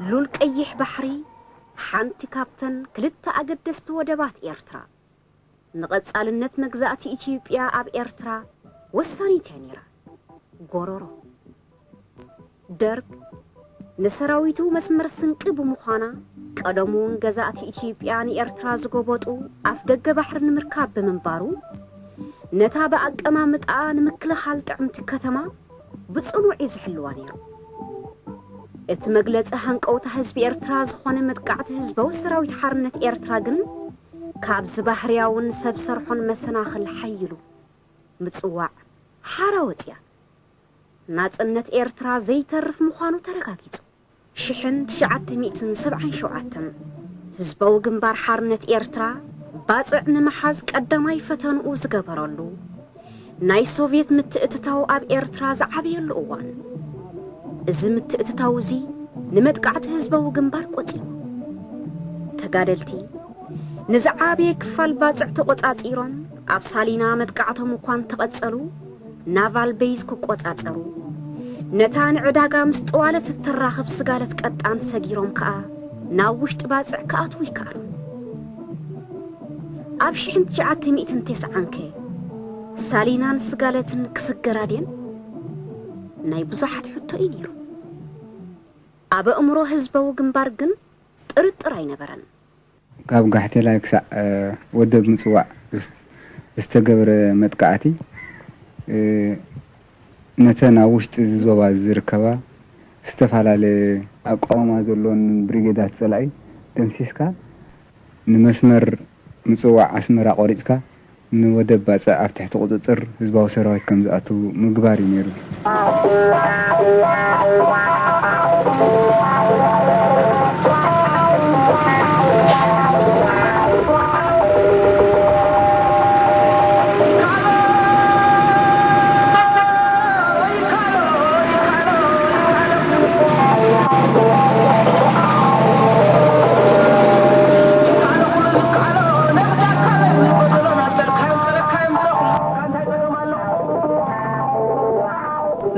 ሉል ቀይሕ ባሕሪ ሓንቲ ካብተን ክልተ ኣገደስቲ ወደባት ኤርትራ፣ ንቐጻልነት መግዛእቲ ኢትዮጵያ ኣብ ኤርትራ ወሳኒት እያ ነይራ። ጎሮሮ። ደርግ ንሰራዊቱ መስመር ስንቂ ብምዃና፣ ቀደም እውን ገዛእቲ ኢትዮጵያ ንኤርትራ ዝጎበጡ ኣፍ ደገ ባሕሪ ንምርካብ ብምንባሩ፣ ነታ ብኣቀማምጣኣ ንምክልኻል ጥዕምቲ ከተማ ብጽኑዕ እዩ ዝሕልዋ ነይሩ። እቲ መግለጺ ሃንቀውታ ህዝቢ ኤርትራ ዝኾነ መጥቃዕቲ ህዝባዊ ሰራዊት ሓርነት ኤርትራ ግን፣ ካብዚ ባህርያውን ሰብ ሰርሖን መሰናኽል ሓይሉ ምጽዋዕ ሓራ ወጽያ። ናጽነት ኤርትራ ዘይተርፍ ምዃኑ ተረጋጊጹ። ሽሕን ትሽዓተ ሚእትን ሰብዓን ሸውዓተን ህዝባዊ ግንባር ሓርነት ኤርትራ ባጽዕ ንምሓዝ ቀዳማይ ፈተንኡ ዝገበረሉ፣ ናይ ሶቭየት ምትእትታው ኣብ ኤርትራ ዝዓበየሉ እዋን፣ እዚ ምትእትታው እዚ ንመጥቃዕቲ ህዝባዊ ግንባር ቆጺሩ። ተጋደልቲ ንዝዓበየ ክፋል ባጽዕ ተቖጻጺሮም፣ ኣብ ሳሊና መጥቃዕቶም እኳ እንተቐጸሉ፣ ናቫል ቤዝ ክቆጻጸሩ፣ ነታ ንዕዳጋ ምስ ጠዋለት እተራኽብ ስጋለት ቀጣን ሰጊሮም ከኣ ናብ ውሽጢ ባጽዕ ክኣትዉ ይከኣሉ። ኣብ ሽሕን ትሽዓተ ሚእትን ተስዓንከ ሳሊናን ስጋለትን ክስገራ ድየን? ናይ ብዙሓት ሕቶ እዩ ነይሩ። ኣብ ኣእምሮ ህዝባዊ ግንባር ግን ጥርጥር ኣይነበረን። ካብ ጋሕቴላይ ክሳዕ፣ እ፣ ወደብ ምጽዋዕ ዝስ-፣ ዝተገብረ መጥቃዕቲ፣ እ፣ ነተን ኣብ ውሽጢ እዚ ዞባ ዝርከባ ዝተፈላለየ ኣቃውማ ዘለወን ብሪጌዳት ጸላኢ ደምሲስካ፣ ንመስመር ምጽዋዕ ኣስመራ ቆሪጽካ፣ ንወደብ ባጽዕ ኣብ ትሕቲ ቁጽጽር ህዝባዊ ሰራዊት ከም ዝኣቱ ምግባር እዩ ነይሩ።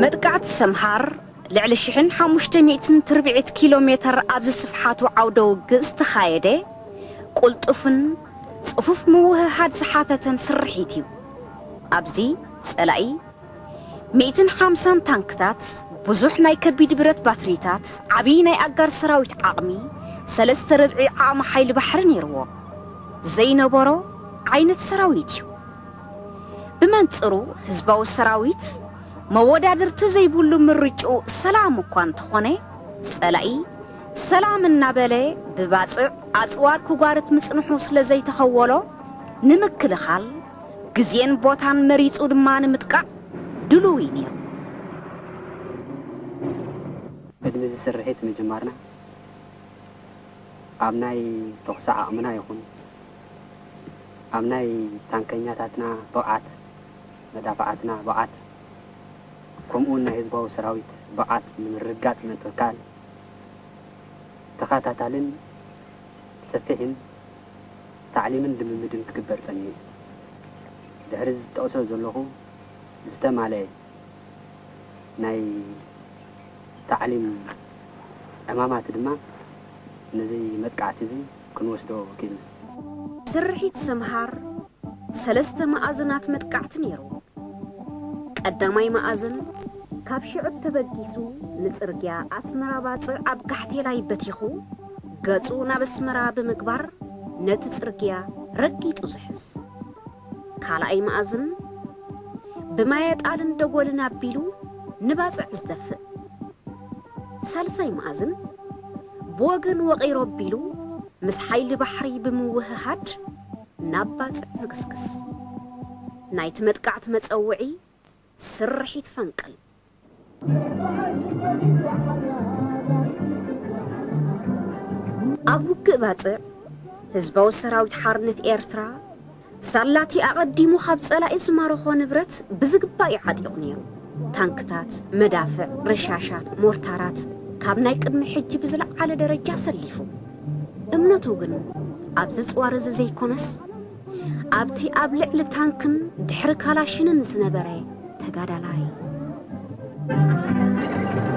መጥቃዕቲ ሰምሃር ልዕሊ ሽሕን ሓሙሽተ ሚእትን ትርብዒት ኪሎ ሜተር ኣብ ዝስፍሓቱ ዓውደ ውግእ ዝተኻየደ፣ ቁልጡፍን ጽፉፍ ምውህሃድ ዝሓተተን ስርሒት እዩ። ኣብዚ ጸላኢ ሚእትን ሓምሳን ታንክታት፣ ብዙሕ ናይ ከቢድ ብረት ባትሪታት፣ ዓቢ ናይ ኣጋር ሰራዊት ዓቕሚ፣ ሰለስተ ርብዒ ዓቕሚ ሓይሊ ባሕሪ ነይርዎ። ዘይነበሮ ዓይነት ሰራዊት እዩ። ብመንጽሩ ህዝባዊ ሰራዊት መወዳድርቲ ዘይብሉ ምርጭኡ ሰላም እኳ እንተኾነ፣ ጸላኢ ሰላም እናበለ ብባጽዕ ኣጽዋር ክጓርት ምጽንሑ ስለ ዘይተኸወሎ፣ ንምክልኻል ግዜን ቦታን መሪጹ ድማ ንምጥቃዕ ድሉው እዩ ነይሩ። ቅድሚ እዚ ስርሒት ምጅማርና፣ ኣብ ናይ ተኹሲ ዓቕምና ይኹን፣ ኣብ ናይ ታንከኛታትና ብቕዓት፣ መዳፍዓትና ብቕዓት፣ ከምኡውን ናይ ህዝባዊ ሰራዊት ብቕዓት ንምርግጋጽ ምትካል፣ ተኸታታልን ሰፊሕን ታዕሊምን ልምምድን ክግበር ጸኒሑ እዩ። ድሕሪ ዝጠቕሶ ዘለኹ ዝተማልአ ናይ ታዕሊም ዕማማት ድማ ነዚ መጥቃዕቲ እዚ ክንወስዶ ክኢልና። ስርሒት ሰምሃር ሰለስተ መኣዝናት መጥቃዕቲ ነይሩ። ቀዳማይ መኣዝን ካብ ሽዑ ተበጊሱ ንጽርግያ ኣስመራ ባጽዕ ኣብ ጋሕቴላይ በቲኹ ገጹ ናብ ኣስመራ ብምግባር ነቲ ጽርግያ ረጊጡ ዝሕዝ። ካልኣይ መኣዝን ብማየ ጣልን ደጎልን ኣቢሉ ንባጽዕ ዝደፍእ። ሳልሳይ መኣዝን ብወገን ወቒሮ ኣቢሉ ምስ ሓይሊ ባሕሪ ብምውህሃድ ናብ ባጽዕ ዝግስግስ። ናይቲ መጥቃዕቲ መጸውዒ ስርሒት ፈንቅል። ኣብ ውግእ ባጽዕ፣ ህዝባዊ ሰራዊት ሓርነት ኤርትራ፣ ሳላቲ ኣቐዲሙ ካብ ጸላኢ ዝማረኾ ንብረት ብዝግባእ እዩ ዓጢቑ ነይሩ። ታንክታት፣ መዳፍዕ፣ ረሻሻት፣ ሞርታራት ካብ ናይ ቅድሚ ሕጂ ብዝለዓለ ደረጃ ሰሊፉ። እምነቱ ግን ኣብዚ ጽዋር እዚ ዘይኮነስ፣ ኣብቲ ኣብ ልዕሊ ታንክን ድሕሪ ካላሽንን ዝነበረ ተጋዳላይ።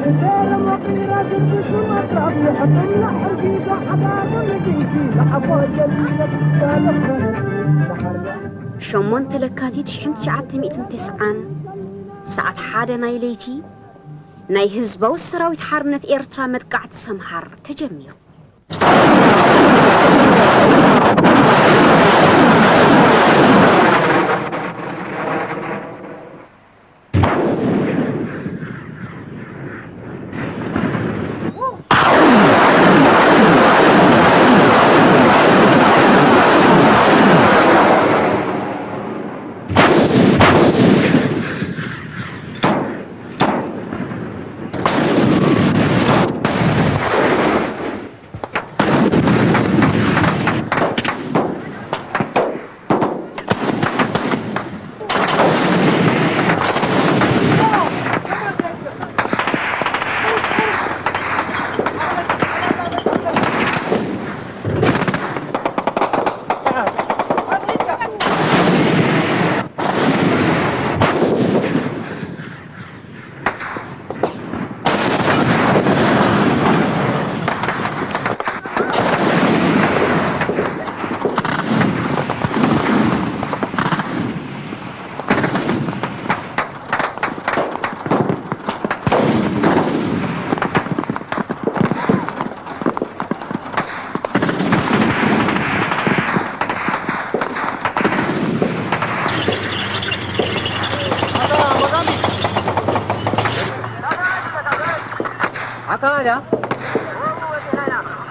ንደረ መቒራ ግብስም ኣትራፊ ሕጥምና ሕርጊዛ ዓጋገ መኪንኪ ንዓቦ ጀሊለት ዳለፈነት ባሕርያ። ሸሞንተ ለካቲት ሽሕን ትሽዓተ ሚእትን ተስዓን ሰዓት ሓደ ናይ ለይቲ ናይ ህዝባዊ ሰራዊት ሓርነት ኤርትራ መጥቃዕቲ ሰምሃር ተጀሚሩ።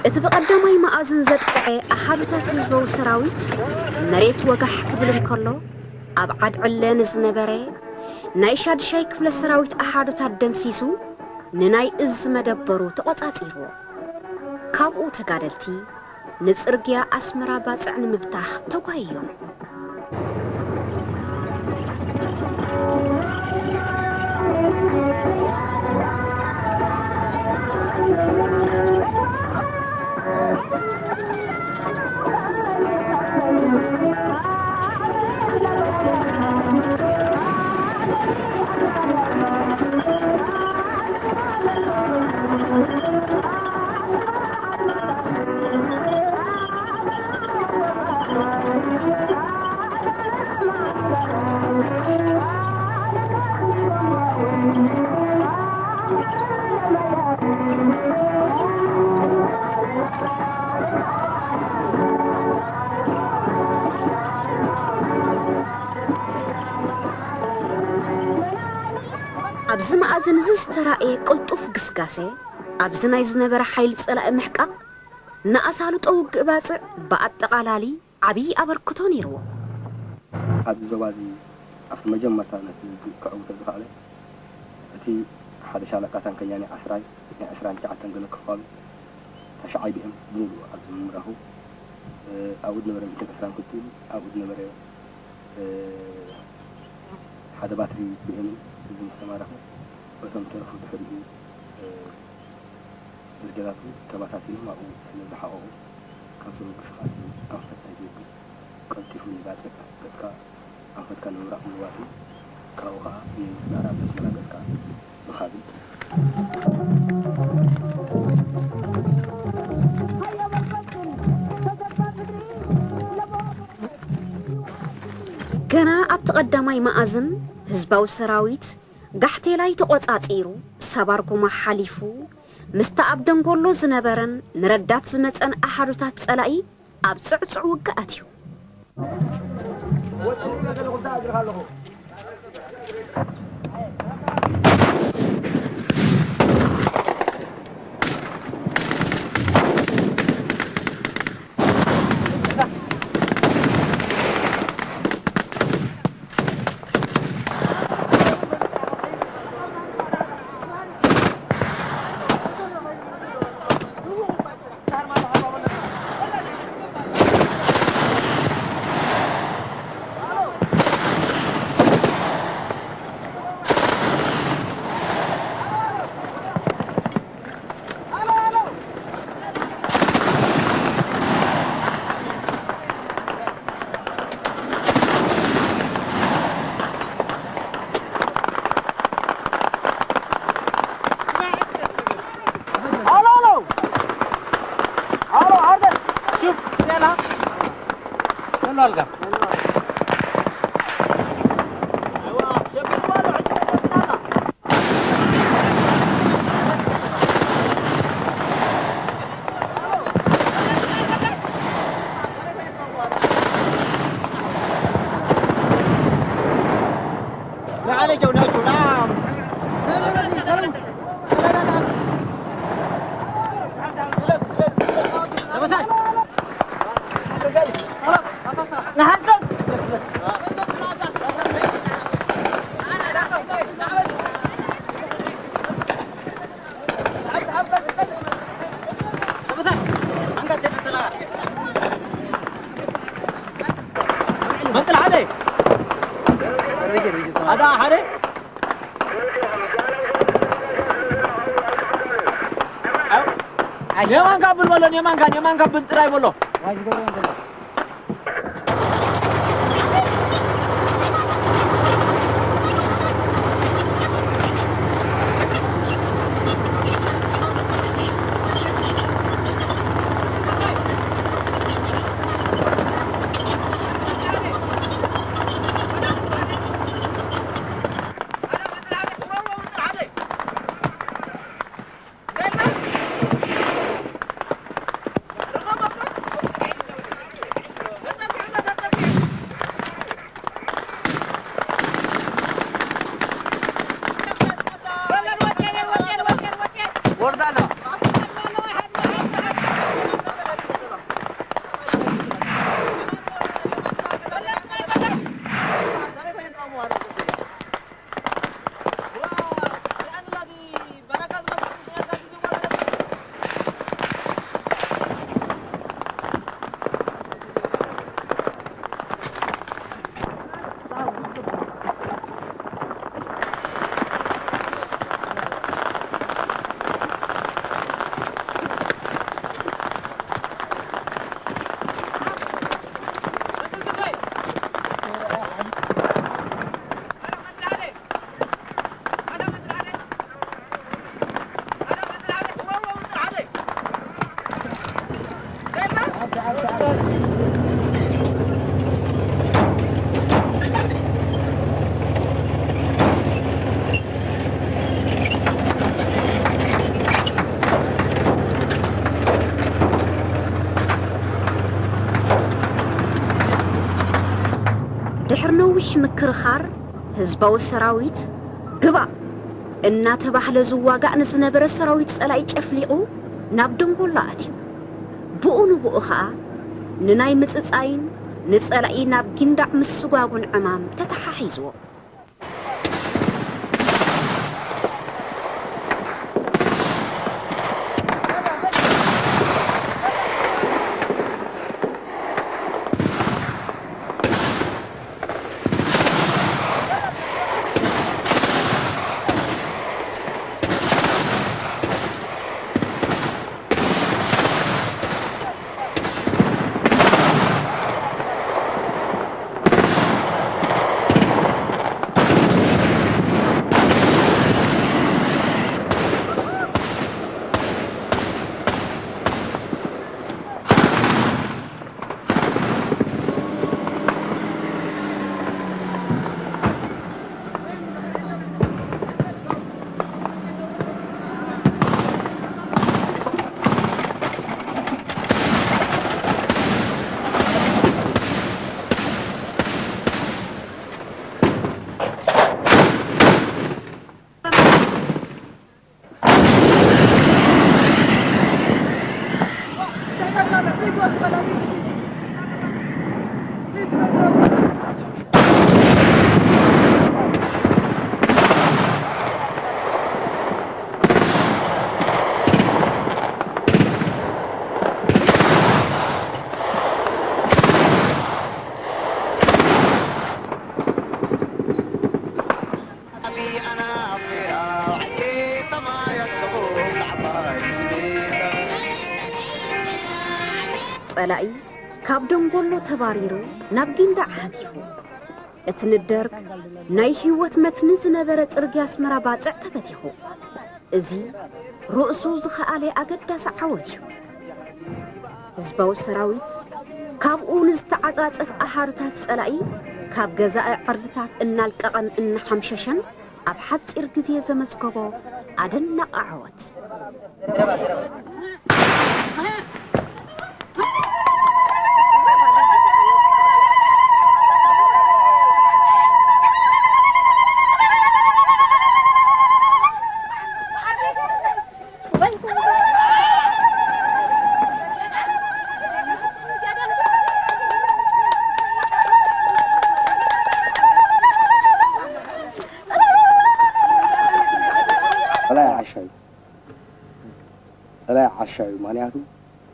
እቲ ብቐዳማይ መኣዝን ዘጥቅዐ ኣሃዱታት ህዝባዊ ሰራዊት መሬት ወጋሕ ክብል እንከሎ፣ ኣብ ዓድ ዕለ ንዝነበረ ናይ ሻድሻይ ክፍለ ሰራዊት ኣሃዱታት ደምሲሱ ንናይ እዝ መደበሩ ተቖጻጺርዎ። ካብኡ ተጋደልቲ ንጽርግያ ኣስመራ ባጽዕ ንምብታኽ ተጓይዮም። ኣብዚ መኣዝን እዚ ዝተራእየ ቅልጡፍ ግስጋሴ፣ ኣብዚ ናይ ዝነበረ ሓይሊ ጸላኢ ምሕቃቕ፣ ንኣሳልጦ ውግእ ባጽዕ ብኣጠቓላሊ ዓብዪ ኣበርክቶ ነይርዎ። ኣብዚ ዞባ እዚ ኣብቲ መጀመርታ ነቲ ውግእ ከዕውቶ ዝኸኣለ፣ እቲ ሓደ ሻለቃ ታንከኛ ናይ ዓስራይ፣ ናይ ዕስራን ትሽዓተን ገለ ክፋሉ፣ ተሽዓይ ቢ ኤም ብምሉኡ ኣብዚ ምምራኹ፣ እ፣ ኣብኡ ዝነበረ ሚእትን ዕስራን ክልቲኡ፣ ኣብኡ ዝነበረ፣ እ፣ ሓደ ባትሪ ቢ ኤምን እዚ ምስ ተማረኸ፣ እቶም ተረፉ ድሕሪኡ፣ እ፣ ደረጃታቱ ተባታቲኖም ኣብኡ ስለ ዝሓቐቑ፣ ካብ ተበግሱ ከኣ እቲ ኣንፈት ናይ ደገ ቀልጢፉ ንባጽዕ ገጽካ ኣንፈትካ ንምብራቕ ምልዋጥን ካብኡ ከኣ ንምዕራብ ኣስመራ ገጽካ ምኻድን። ገና ኣብቲ ቀዳማይ መኣዝን ህዝባዊ ሰራዊት ጋሕቴላይ ተቖጻጺሩ፣ ሳባርጎማ ሓሊፉ፣ ምስቲ ኣብ ደንጎሎ ዝነበረን ንረዳት ዝመጸን ኣሃዱታት ጸላኢ ኣብ ጽዕጹዕ ውግእ ኣትዩ። መንጥል ሓደ። ኣዳ ሓደ። የማንካ ብል በሎ፣ የማንካ፣ የማንካ ብል ጥራይ በሎ። ድሕሪ ነዊሕ ምክርኻር፣ ህዝባዊ ሰራዊት ግባእ እናተባህለ ዝዋጋእ ንዝነበረ ሰራዊት ጸላኢ ጨፍሊቑ ናብ ደንጎላ ኣትዩ። ብኡ ንብኡ ኸኣ ንናይ ምጽጻይን ንጸላኢ ናብ ጊንዳዕ ምስጓጉን ዕማም ተተሓሒዝዎ። ጸላኢ ካብ ደንጎሎ ተባሪሩ ናብ ጊንዳዕ ሃቲፉ። እቲ ንደርግ ናይ ህይወት መትኒ ዝነበረ ጽርግያ ኣስመራ ባጽዕ ተበቲኹ። እዚ ርእሱ ዝኸኣለ ኣገዳሲ ዓወት እዩ። ህዝባዊ ሰራዊት ካብኡ ንዝተዓጻጸፍ ኣሃዱታት ጸላኢ ካብ ገዛኢ ዕርድታት እናልቀቐን እናሓምሸሸን ኣብ ሓጺር ግዜ ዘመዝገቦ ኣደናቒ ዓወት። ጸላኢ ዓሻ እዩ። ጸላኢ ዓሻ እዩ። ምኽንያቱ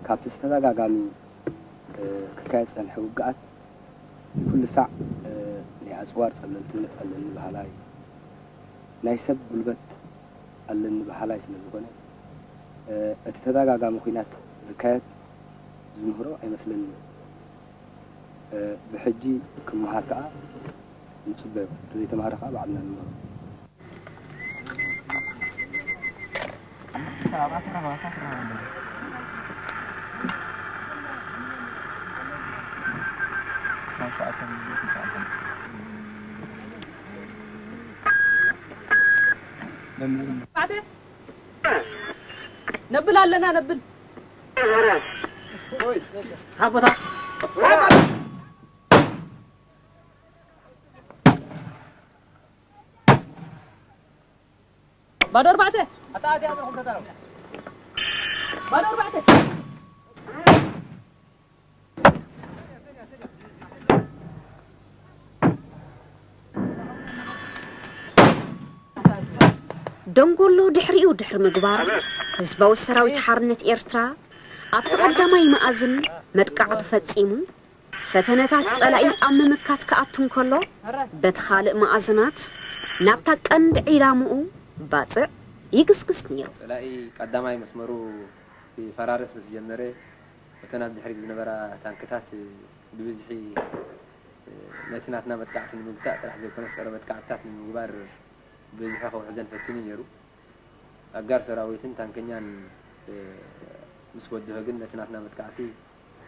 ካብቲ ዝተደጋጋሚ፣ እ፣ ክካየድ ዝጸንሐ ውግኣት ኩሉ ሳዕ፣ እ፣ ናይ ኣጽዋር ጸብለልትነት ኣለኒ በሃላይ፣ ናይ ሰብ ጉልበት ኣለኒ በሃላይ ስለ ዝኾነ፣ እ፣ እቲ ተደጋጋሚ ኲናት ዝካየድ ዝምህሮ ኣይመስለንን። እ፣ ብሕጂ ክመሃር ከኣ ንጽበዮ። እንተዘይተማህረ ከኣ ባዕልና ንምህሮ። ነብል ኣለና፣ ነብል። ባዶ ኣርባዕተ። ባዶ ኣርባዕተ። ደንጎሎ ድሕሪኡ ድሕሪ ምግባር፣ ህዝባዊ ሰራዊት ሓርነት ኤርትራ ኣብቲ ቀዳማይ መኣዝን መጥቃዕቱ ፈጺሙ፣ ፈተነታት ጸላኢ ኣብ ምምካት ክኣቱ እንከሎ፣ በቲ ካልእ መኣዝናት ናብታ ቀንዲ ዒላምኡ ባጽዕ ይግስግስ ነይሩ። ጸላኢ ቀዳማይ መስመሩ ክፈራርስ ምስ ጀመረ፣ እተን ኣብ ድሕሪት ዝነበራ ታንክታት ብብዝሒ ነቲ ናትና መጥቃዕቲ ንምግታእ ጥራሕ ዘይኮነስ፣ ጸረ መጥቃዕትታት ንምግባር ብብዝሒ ከውሕዘን ፈቲኑ ነይሩ። ኣጋር ሰራዊትን ታንከኛን፣ እ፣ ምስ በድሆ ግን ነቲ ናትና መጥቃዕቲ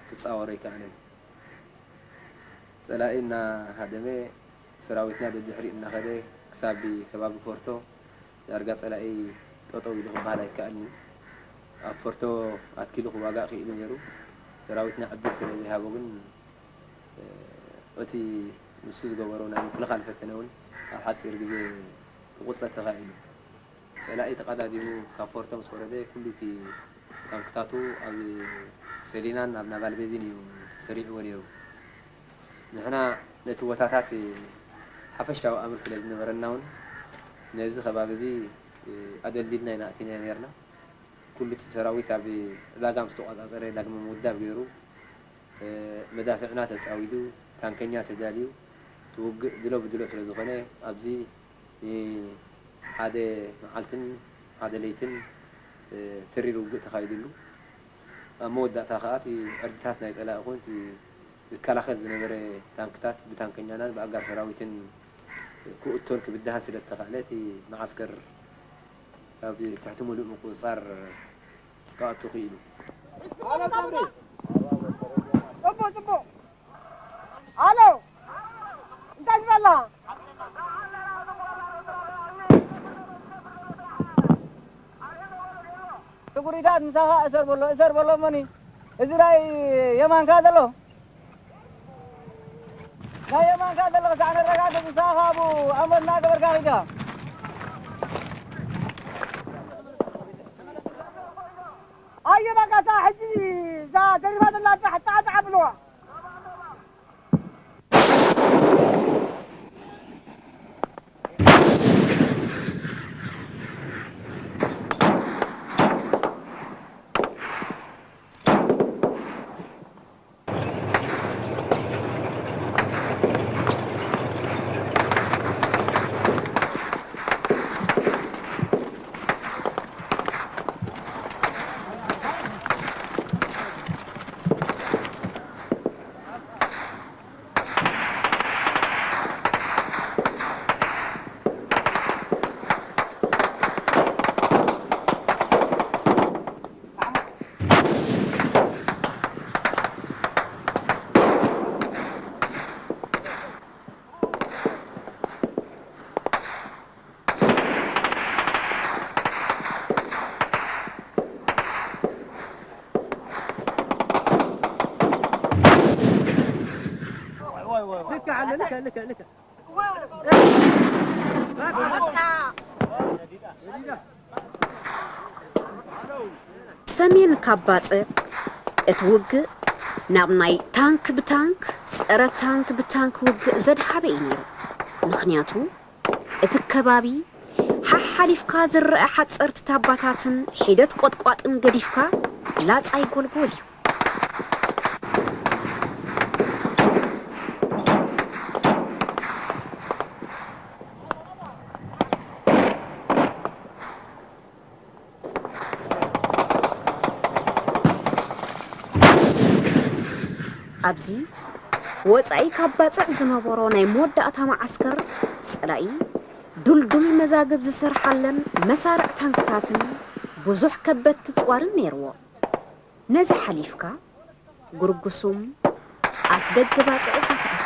ክጻወሮ ኣይከኣለን። ጸላኢ እናሃደመ፣ ሰራዊትና ደድሕሪኡ እናኸደ ክሳብ ከባቢ ፎርቶ ዳርጋ ጸላኢ ጠጠው ኢሉ ክበሃል ኣይከኣልን እዩ። ኣብ ፎርቶ ኣትኪሉ ክዋጋእ ክኢሉ ነይሩ። ሰራዊትና ዕድል ስለ ዘይሃቦ ግን፣ እ፣ እቲ ንሱ ዝገበሮ ናይ ምክልኻል ፈተነ እውን ኣብ ሓጺር ግዜ ክቑጸር ተኻኢሉ። ጸላኢ ተቐዳዲሙ ካብ ፎርቶ ምስ ወረደ፣ ኩሉ እቲ ታንክታቱ ኣብ ሰሊናን ኣብ ናቫል ቤዝን እዩ ሰሪዕዎ ነይሩ። ንሕና ነቲ ቦታታት ሓፈሻዊ ኣምር ስለ ዝነበረና እውን፣ ነዚ ከባቢ እዚ ኣደልዲልና ኢና ኣቲና ነርና። ኩሉ እቲ ሰራዊት ኣብ ዕዳጋ ምስ ተቋጻጸረ፣ ዳግመ ምውዳብ ገይሩ፣ እ፣ መዳፍዕና ተጻዊዱ፣ ታንከኛ ተዳልዩ፣ እቲ ውግእ ድሎ ብድሎ ስለ ዝኾነ፣ ኣብዚ ንሓደ መዓልትን ሓደ ለይትን፣ እ፣ ተሪር ውግእ ተኻይዱሉ። ኣብ መወዳእታ ከኣ እቲ ዕርድታት ናይ ጸላኢ ኮን እቲ ዝከላኸል ዝነበረ ታንክታት ብታንከኛናን ብኣጋር ሰራዊትን ክእቶን ክብድሃን ስለ ዝተኻእለ፣ እቲ መዓስከር ኣብ ትሕቲ ምሉእ ምቁጽጻር ክኣቱ ክኢሉ። ጽቡቕ፣ ጽቡቕ። ኣሎ። እንታይ ዝበላ? ትጉሪታት ምሳኻ እሰር በሎ፣ እሰር በሎ። መኒ እዚ ናይ የማንካ ዘሎ? ናይ የማንካ ዘሎ ክሳዕ ነረጋግጽ፣ ንስኻ ካብኡ ኣመል እናገበርካ ኺድ። ኣየ በቃ፣ እታ ሕጂ እዛ ተሪፋ ዘላ ጣዕ፣ ጣዕ፣ ጣዕ ብልዋ። ልክዕ ኣለ፣ ልክዕ፣ ልክዕ፣ ልክዕ። ሰሜን ካብ ባጽዕ እቲ ውግእ ናብ ናይ ታንክ ብታንክ፣ ጸረ ታንክ ብታንክ ውግእ ዘድሃበ እዩ ነይሩ። ምኽንያቱ እቲ ከባቢ ሓሓሊፍካ ዝረኣ ሓጸርቲ ታባታትን ሒደት ቆጥቋጥን ገዲፍካ ላጻይ ጎልጎል እዩ። ኣብዚ ወጻኢ ካብ ባጽዕ ዝነበሮ ናይ መወዳእታ መዓስከር ጸላኢ፣ ዱልዱል መዛግብ ዝሰርሓለን መሳርዕ ታንክታትን ብዙሕ ከበድቲ ጽዋርን ነይርዎ። ነዚ ሓሊፍካ፣ ጉርጉሱም ኣፍ ደገ ባጽዕ ኢኻ ትኣቱ።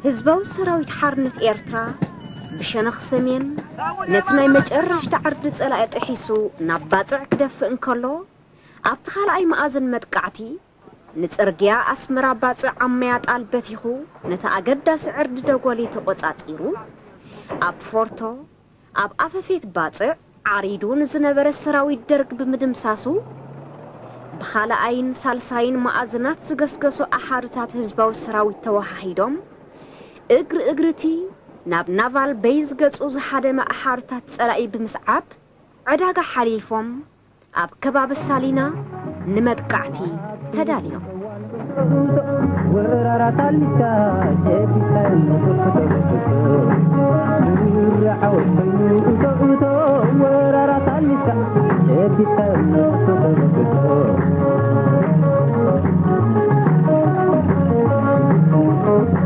ህዝባዊ ሰራዊት ሓርነት ኤርትራ ብሸነኽ ሰሜን ነቲ ናይ መጨረሽታ ዕርዲ ጸላኢ ጥሒሱ ናብ ባጽዕ ክደፍእ እንከሎ፣ ኣብቲ ካልኣይ መኣዝን መጥቃዕቲ ንጽርግያ ኣስመራ ባጽዕ ኣብ መያጣል በቲኹ ነቲ ኣገዳሲ ዕርዲ ደጎሊ ተቖጻጺሩ፣ ኣብ ፎርቶ ኣብ ኣፈፌት ባጽዕ ዓሪዱ ንዝነበረ ሰራዊት ደርግ ብምድምሳሱ፣ ብኻልኣይን ሳልሳይን መኣዝናት ዝገስገሱ ኣሃዱታት ህዝባዊ ሰራዊት ተወሃሂዶም፣ እግሪ እግሪ እቲ ናብ ናቫል ቤዝ ገጹ ዝሃደመ ኣሃዱታት ጸላኢ ብምስዓብ፣ ዕዳጋ ሓሊፎም ኣብ ከባቢ ሳሊና ንመጥቃዕቲ ተዳልዮም። ወራራት ኣሊካ ጨቢጠን ብርዕዓወት ኮይኑ እቶ እቶ ወራራት ኣሊካ ጨቢጠን ብርዕዓወት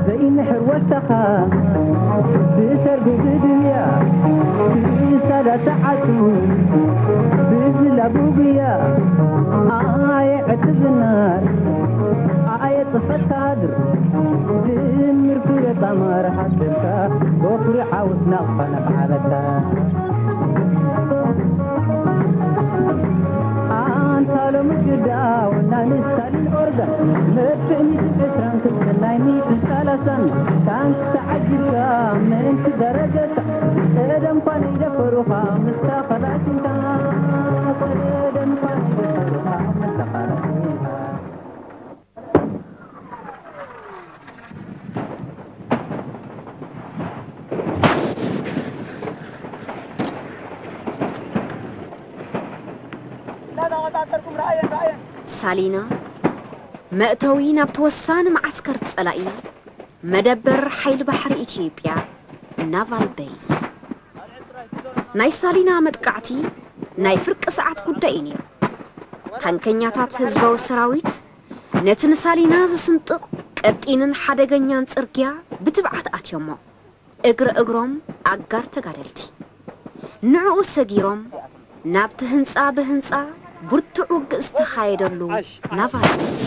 ዘይምሕር ወሰኻ ብሰርጉ ብድልያ ብሳዳ ተዓቱ ብዝላ ብጉያ ኣየ ዕትብናር ኣየ ጽፈት ካድር ድምር ክየት ኣማራ ሓደርካ ወፍሪ ዓወት ናቕፋ ነፍዓለካ ኣንታ ሎሚ ግዳ ወና ንስታሊን ኦርጋን መብትእኒት ዕስራን ክልተን ናይ ሚእትን ሰላሳ ተዓጊብካ ምእንቲ ደረጀታ፣ ቀደም ኳን ይደፈሩኻ ምስታ ኸላሽንካ፣ ቀደም ኳን ይደፈሩኻ ምስታ ኸላሽንካ። ሳሊና፣ መእተዊ ናብቲ ወሳኒ መዓስከር ጸላኢ፣ መደበር ሓይሊ ባሕሪ ኢትዮጵያ፣ ናቫል ቤዝ። ናይ ሳሊና መጥቃዕቲ ናይ ፍርቂ ሰዓት ጉዳይ እዩ ነይሩ። ታንከኛታት ህዝባዊ ሰራዊት ነቲ ንሳሊና ዝስንጥቕ ቀጢንን ሓደገኛን ጽርግያ ብትብዓት ኣትዮሞ። እግረ እግሮም ኣጋር ተጋደልቲ። ንዕኡ ሰጊሮም ናብቲ ህንጻ ብህንጻ ብርቱዕ ውግእ ዝተኻየደሉ ናቫል ቤዝ።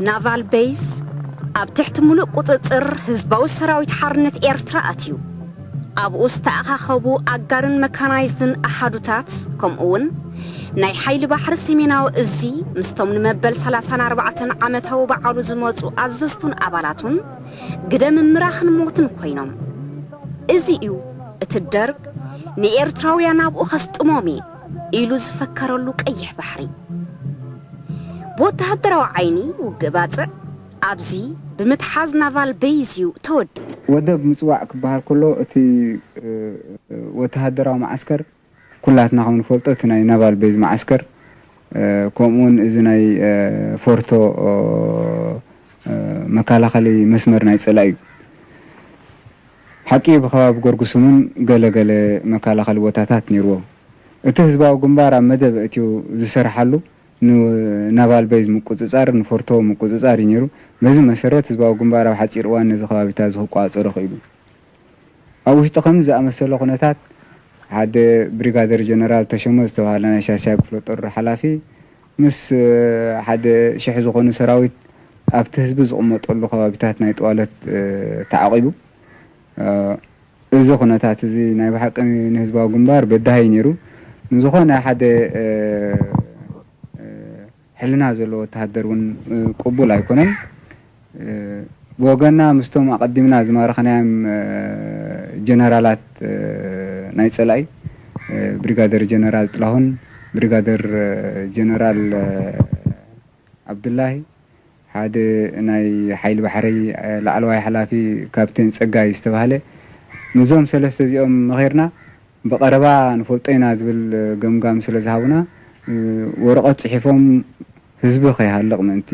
ናቫል ቤዝ ኣብ ትሕቲ ምሉእ ቁጽጽር ህዝባዊ ሰራዊት ሓርነት ኤርትራ ኣትዩ። ኣብኡ ዝተኣኻኸቡ ኣጋርን መካናይዝድን ኣሃዱታት፣ ከምኡ'ውን ናይ ሓይሊ ባሕሪ ሰሜናዊ እዚ ምስቶም ንመበል ሰላሳን ኣርባዕተን ዓመታዊ በዓሉ ዝመጹ ኣዘዝቱን ኣባላቱን ግደ ምምራኽን ሞትን ኮይኖም። እዚ እዩ እቲ ደርግ ንኤርትራውያን ኣብኡ ከስጥሞም እየ ኢሉ ዝፈከረሉ ቀይሕ ባሕሪ። ብወተሃደራዊ ዓይኒ ውግእ ባጽዕ ኣብዚ ብምትሓዝ ናቫል ቤዝ እዩ ተወዲኡ። ወደብ ምጽዋዕ ክበሃል ከሎ፣ እቲ፣ እ፣ ወተሃደራዊ መዓስከር ኩላትና ከም ንፈልጦ እቲ ናይ ናቫል ቤዝ መዓስከር፣ እ፣ ከምኡውን እዚ ናይ፣ እ፣ ፎርቶ፣ እ፣ እ፣ መከላኸሊ መስመር ናይ ጸላኢ እዩ። ሓቂ ብከባቢ ገርጉስን እውን ገለ ገለ መከላኸሊ ቦታታት ነይርዎ። እቲ ህዝባዊ ግንባር ኣብ መደብ ኣእትዩ ዝሰርሓሉ ንናቫል ቤዝ ምቁጽጻር፣ ንፎርቶ ምቁጽጻር እዩ ነይሩ። በዚ መሰረት ህዝባዊ ግንባር ኣብ ሓጺር እዋን ነዚ ከባቢታት እዚ ክቆጻጸሮ ክኢሉ። ኣብ ውሽጢ ከምዚ ዝኣመሰለ ኩነታት፣ ሓደ ብሪጋደር ጀነራል ተሾመ ዝተባህለ ናይ ሻስያይ ክፍለ ጦር ሓላፊ ምስ፣ እ፣ ሓደ ሽሕ ዝኾኑ ሰራዊት ኣብቲ ህዝቢ ዝቕመጠሉ ከባቢታት ናይ ጥዋለት፣ እ፣ ተዓቒቡ። እ፣ እዚ ኩነታት እዚ ናይ ብሓቂ ንህዝባዊ ግንባር በዳሂ ነይሩ። ንዝኾነ ሓደ፣ እ፣ እ፣ ሕልና ዘለዎ ወተሃደር እውን፣ እ፣ ቅቡል ኣይኮነን። እ፣ ብወገንና ምስቶም ኣቐዲምና ዝማረኽናዮም፣ እ፣ ጀነራላት፣ እ፣ ናይ ጸላኢ፣ እ፣ ብሪጋደር ጀነራል ጥላሁን፣ ብሪጋደር፣ እ፣ ጀነራል፣ እ፣ ዓብዱላሂ፣ ሓደ ናይ ሓይሊ ባሕሪ፣ እ፣ ላዕለዋይ ሓላፊ ካፕቴን ጸጋይ ዝተባህለ፣ ምስዞም ሰለስተ እዚኦም መኺርና ብቐረባ ንፈልጦ ኢና ዝብል፣ እ፣ ገምጋም ስለ ዝሃቡና፣ እ፣ ወረቐት ጽሒፎም ህዝቢ ከይሃልቕ ምእንቲ፣